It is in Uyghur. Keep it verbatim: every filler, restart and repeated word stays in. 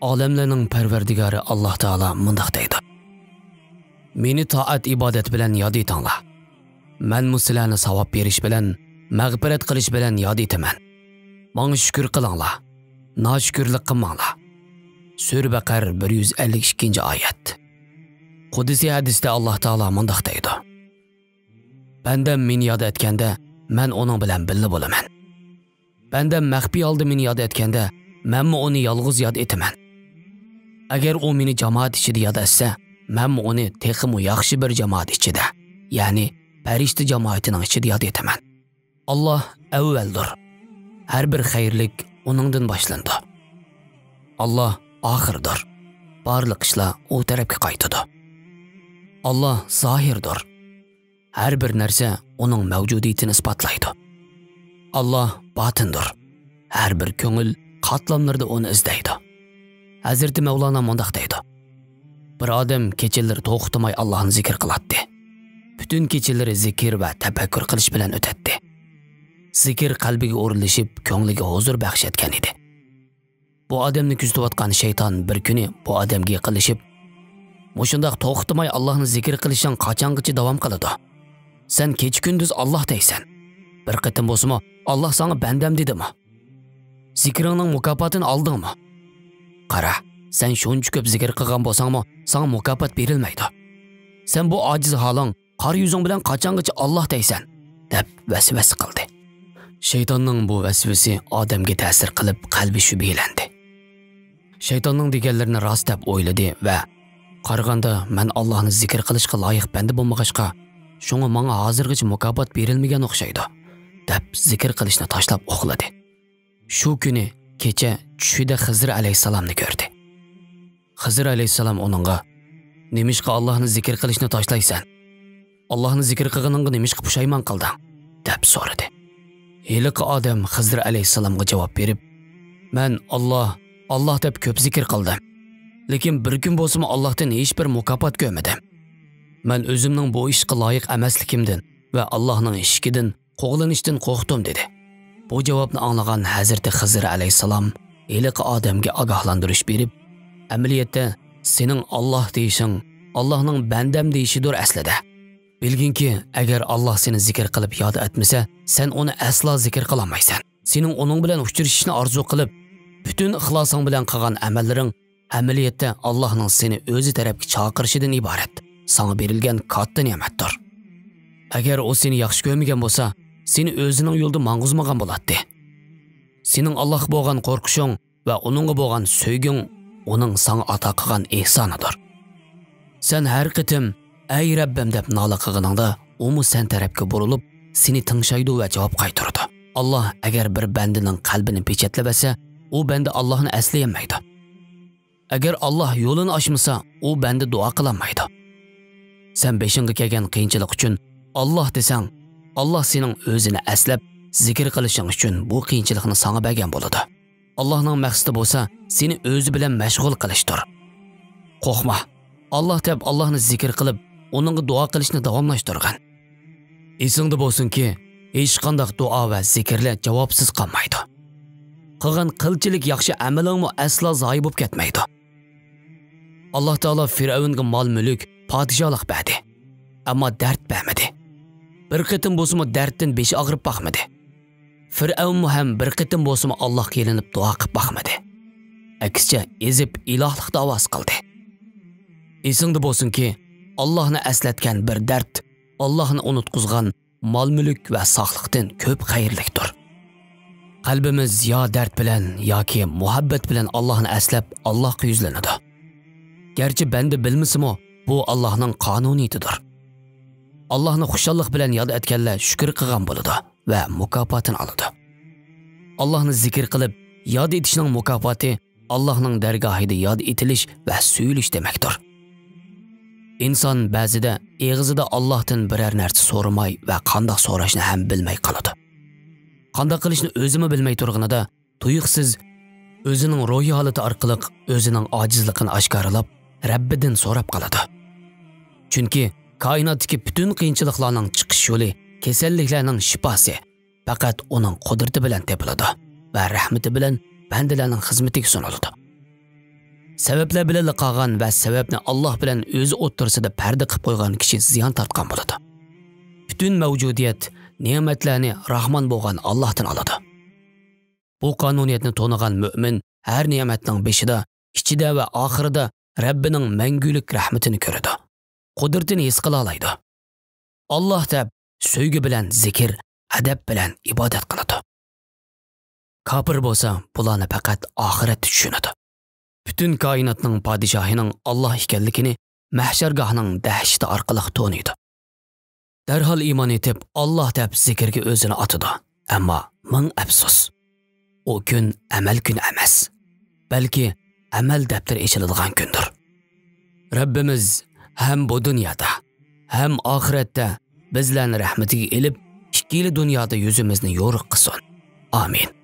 ئالەملەرنىڭ پەرۋەردىگارى ئاللاھ تائالا مۇنداق دەيدۇ: مېنى تائەت-ئىبادەت بىلەن ياد ئېتىڭلار. مەنمۇ سىلەرنى ساۋاب بېرىش بىلەن، مەغپىرەت قىلىش بىلەن ياد ئېتىمەن. ماڭا شۈكۈر قىلىڭلار، ناشۈكۈرلۈك قىلماڭلار. سۈرە بەقەر، بىر يۈز ئەللىك ئىككىنچى ئايەت. قۇدسىي ھەدىستە ئاللاھ تائالا مۇنداق دەيدۇ: بەندەم مېنى ياد ئەتكەندە، مەن ئۇنىڭ بىلەن بىللە بولىمەن. بەندەم مەخپىي ھالدا مېنى ياد ئەتكەندە، مەنمۇ ئۇنى يالغۇز ياد ئېتىمەن. ئەگەر ئۇ مېنى جامائەت ئىچىدە ياد ئەتسە، مەنمۇ ئۇنى تېخىمۇ ياخشى بىر جامائەت ئىچىدە، يەنى پەرىشتە جامائىتىنىڭ ئىچىدە ياد ئېتىمەن. ئاللاھ ئەۋۋەلدۇر. ھەر بىر خەيرلىك ئۇنىڭدىن باشلىنىدۇ. ئاللاھ ئاخىردۇر. بارلىق ئىشلار ئۇ تەرەپكە قايتىدۇ. ئاللاھ زاھىردۇر. ھەر بىر نەرسە ئۇنىڭ مەۋجۇدىيىتىنى ئىسپاتلايدۇ. ئاللاھ باتىندۇر. ھەر بىر كۆڭۈل قاتلاملىرىدا ئۇنى ئىزدەيدۇ. ھەزرىتى مەۋلانا مۇنداق دەيدۇ: بىر ئادەم كېچىلىرى توختىماي ئاللاھنى زىكىر قىلاتتى. پۈتۈن كېچىلىرى زىكىر ۋە تەپەككۇر قىلىش بىلەن ئۆتەتتى. زىكىر قەلبىگە ئورۇنلىشىپ، كۆڭلىگە ھۇزۇر بەخش ئەتكەن ئىدى. بۇ ئادەمنى كۆزىتىۋاتقان شەيتان بىر كۈنى بۇ ئادەمگە يېقىنلىشىپ، مۇشۇنداق توختىماي ئاللاھنى زىكىر قىلىشىڭ قاچانغىچە داۋام قىلىدۇ؟ سەن كېچە-كۈندۈز ئاللاھ دەيسەن. بىر قېتىم بولسىمۇ ئاللاھ ساڭا بەندەم دېدىمۇ؟ زىكرىڭنىڭ مۇكاپاتىنى ئالدىڭمۇ؟ قارا، سەن شۇنچە كۆپ زىكىر قىلغان بولساڭمۇ، ساڭا مۇكاپات بېرىلمەيدۇ. سەن بۇ ئاجىز ھالىڭ، قارا يۈزۈڭ بىلەن قاچانغىچە ئاللاھ دەيسەن؟ دەپ ۋەسۋەسە قىلدى. شەيتاننىڭ بۇ ۋەسۋىسى ئادەمگە تەسىر قىلىپ، قەلبى شۈبھىلەندى. شەيتاننىڭ دېگەنلىرىنى راست دەپ ئويلىدى ۋە، قارىغاندا مەن ئاللاھنى زىكىر قىلىشقا لايىق بەندە بولمىغاچقا، شۇڭا ماڭا ھازىرغىچە مۇكاپات بېرىلمىگەن ئوخشايدۇ، دەپ زىكىر قىلىشنى تاشلاپ ئۇخلىدى. شۇ كۈنى كېچە چۈشىدە خىزىر ئەلەيھىسسالامنى كۆردى. خىزىر ئەلەيھىسسالام ئۇنىڭغا، نېمىشقا ئاللاھنى زىكىر قىلىشنى تاشلايسەن؟ ئاللاھنى زىكىر قىلغىنىڭغا نېمىشقا پۇشايمان قىلدىڭ؟ دەپ سورىدى. ھېلىقى ئادەم خىزىر ئەلەيھىسسالامغا جاۋاب بېرىپ، مەن ئاللاھ، ئاللاھ دەپ كۆپ زىكىر قىلدىم. لېكىن بىر كۈن بولسىمۇ ئاللاھتىن ھېچبىر مۇكاپات كۆرمىدىم. مەن ئۆزۈمنىڭ بۇ ئىشقا لايىق ئەمەسلىكىمدىن ۋە ئاللاھنىڭ ئىشىكىدىن قوغلىنىشتىن قورقتۇم، دېدى. بۇ جاۋابنى ئاڭلىغان ھەزرىتى خىزىر ئەلەيھىسسالام ھېلىقى ئادەمگە ئاگاھلاندۇرۇش بېرىپ، ئەمەلىيەتتە سېنىڭ ئاللاھ دېيىشىڭ ئاللاھنىڭ بەندەم دېيىشىدۇر ئەسلىدە. بىلگىنكى، ئەگەر ئاللاھ سېنى زىكىر قىلىپ ياد ئەتمىسە، سەن ئۇنى ئەسلا زىكىر قىلالمايسەن. سېنىڭ ئۇنىڭ بىلەن ئۇچرىشىشنى ئارزۇ قىلىپ، پۈتۈن ئىخلاسىڭ بىلەن قىلغان ئەمەللىرىڭ ئەمەلىيەتتە ئاللاھنىڭ سېنى ئۆزى تەرەپكە چاقىرىشىدىن ئىبارەت، ساڭا بېرىلگەن كاتتا نېمەتتۇر. ئەگەر ئۇ سېنى ياخشى كۆرمىگەن بولسا، سېنى ئۆزىنىڭ يولىدا ماڭغۇزمىغان بولاتتى. سېنىڭ ئاللاھقا بولغان قورقۇشۇڭ ۋە ئۇنىڭغا بولغان سۆيگۈڭ ئۇنىڭ ساڭا ئاتا قىلغان ئېھسانىدۇر. سەن ھەر قېتىم، ئەي رەببىم، دەپ نالە قىلغىنىڭدا، ئۇمۇ سەن تەرەپكە بۇرۇلۇپ، سېنى تىڭشايدۇ ۋە جاۋاب قايتۇرىدۇ. ئاللاھ ئەگەر بىر بەندىنىڭ قەلبىنى پېچەتلەۋەتسە، ئۇ بەندە ئاللاھنى ئەسلىيەلمەيدۇ. ئەگەر ئاللاھ يولىنى ئاچمىسا، ئۇ بەندە دۇئا قىلالمايدۇ. سەن بېشىڭغا كەلگەن قىيىنچىلىق ئۈچۈن ئاللاھ دېسەڭ، ئاللاھ سېنىڭ ئۆزىنى ئەسلەپ، زىكىر قىلىشىڭ ئۈچۈن بۇ قىيىنچىلىقنى ساڭا بەرگەن بولىدۇ. ئاللاھنىڭ مەقسىتى بولسا، سېنى ئۆزى بىلەن مەشغۇل قىلىشتۇر. قورقما، ئاللاھ دەپ ئاللاھنى زىكىر قىلىپ، ئۇنىڭغا دۇئا قىلىشنى داۋاملاشتۇرغىن. ئېسىڭدە بولسۇنكى، ھېچقانداق دۇئا ۋە زىكىرلەر جاۋابسىز قالمايدۇ. قىلغان قىلچىلىك ياخشى ئەمىلىڭمۇ ئەسلا زايە بولۇپ كەتمەيدۇ. ئاللاھ تائالا فىرئەۋنگە مال-مۈلۈك، پادىشاھلىق بەردى. ئەمما دەرد بەرمىدى. بىر قېتىم بولسىمۇ دەردتىن بېشى ئاغرىپ باقمىدى. فىرئەۋنمۇ ھەم بىر قېتىم بولسىمۇ ئاللاھقا يېلىنىپ دۇئا قىلىپ باقمىدى. ئەكسىچە، ئېزىپ ئىلاھلىق داۋاسى قىلدى. ئېسىڭدە بولسۇنكى، ئاللاھنى ئەسلەتكەن بىر دەرد ئاللاھنى ئۇنتقۇزغان مال-مۈلۈك ۋە ساقلىقتىن كۆپ خەيرلىكتۇر. قەلبىمىز يا دەرد بىلەن ياكى مۇھەببەت بىلەن ئاللاھنى ئەسلەپ، ئاللاھقا يۈزلىنىدۇ. گەرچە بەندە بىلمىسىمۇ، بۇ ئاللاھنىڭ قانۇنىيىتىدۇر. ئاللاھنى خۇشاللىق بىلەن ياد ئەتكەنلەر شۈكۈر قىلغان بولىدۇ ۋە مۇكاپاتىنى ئالىدۇ. ئاللاھنى زىكىر قىلىپ ياد ئېتىشنىڭ مۇكاپاتى ئاللاھنىڭ دەرگاھىدا ياد ئېتىلىش ۋە سۆيۈلۈش دېمەكتۇر. ئىنسان بەزىدە ئېغىزىدا ئاللاھتىن بىرەر نەرسە سورىماي ۋە قانداق سوراشنى ھەم بىلمەي قالىدۇ. قانداق قىلىشنى ئۆزىمۇ بىلمەي تۇرغىنىدا، تۇيۇقسىز ئۆزىنىڭ روھىي ھالىتى ئارقىلىق ئۆزىنىڭ ئاجىزلىقىنى ئاشكارىلاپ، رەببىدىن سوراپ قالىدۇ. چۈنكى كائىناتتىكى پۈتۈن قىيىنچىلىقلارنىڭ چىقىش يولى، كېسەللىكلەرنىڭ شىپاسى پەقەت ئۇنىڭ قۇدرىتى بىلەن تېپىلىدۇ ۋە رەھمىتى بىلەن بەندىلەرنىڭ خىزمىتىگە سۇنۇلىدۇ. سەۋەبلەر بىلەنلا قالغان ۋە سەۋەبنى ئاللاھ بىلەن ئۆزى ئوتتۇرىسىدا پەردە قىلىپ قويغان كىشى زىيان تارتقان بولىدۇ. پۈتۈن مەۋجۇدىيەت نېمەتلەرنى راھمان بولغان ئاللاھتىن ئالىدۇ. بۇ قانۇنىيەتنى تونۇغان مۆمىن ھەر نېمەتنىڭ بېشىدا، ئىچىدە ۋە ئاخىرىدا رەببىنىڭ مەڭگۈلۈك رەھمىتىنى كۆرىدۇ. قۇدرىتىنى ھېس قىلالايدۇ. ئاللاھ دەپ سۆيگۈ بىلەن زىكىر، ئەدەپ بىلەن ئىبادەت قىلىدۇ. كاپىر بولسا بۇلارنى پەقەت ئاخىرەتتە چۈشىنىدۇ. پۈتۈن كائىناتنىڭ پادىشاھىنىڭ ئاللاھ ئىكەنلىكىنى مەھشەرگاھنىڭ دەھشىتى ئارقىلىق تونۇيدۇ. دەرھال ئىمان ئېيتىپ، ئاللاھ دەپ زىكىرگە ئۆزىنى ئاتىدۇ. ئەمما مىڭ ئەپسۇس، ئۇ كۈن ئەمەل كۈنى ئەمەس، بەلكى ئەمەل دەپتىرى ئېچىلىدىغان كۈندۇر. رەببىمىز ھەم بۇ دۇنيادا، ھەم ئاخىرەتتە بىزلەرنى رەھمىتىگە ئېلىپ، ئىككىلا دۇنيادا يۈزىمىزنى يورۇق قىلسۇن. ئامىن.